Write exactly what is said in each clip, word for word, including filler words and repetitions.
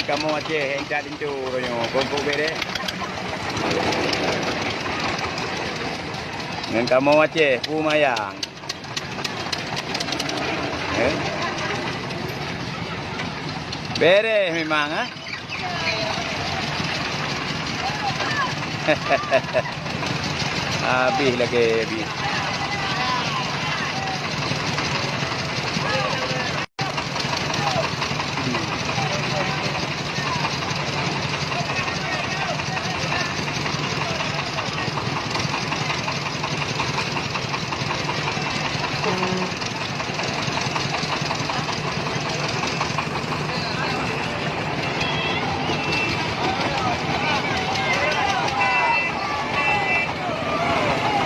Kamoe Aceh, intat linto uroe nyoe, kon pok bereh. Ngon kamoe Aceh, peue manyang. Eh? Bereh memang, eh? Habéh lagèe bit.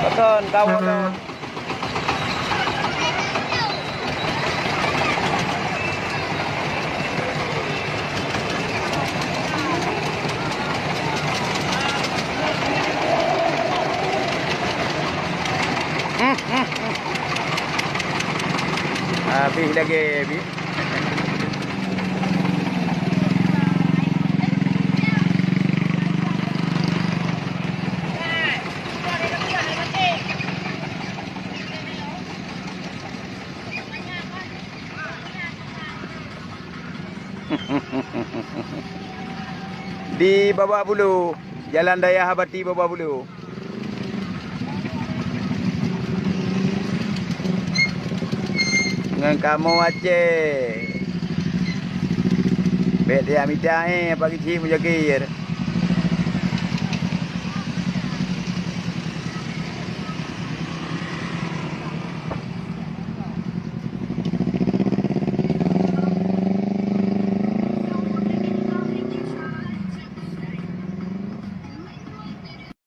Pakon kawan lôn. Habéh lagèe bit. Di Babak Bulu, Jalan Dayah Abati Babak Bulu. Ngon kamoe Aceh. Bèk tajak mita, eh, pagi cit mujokir.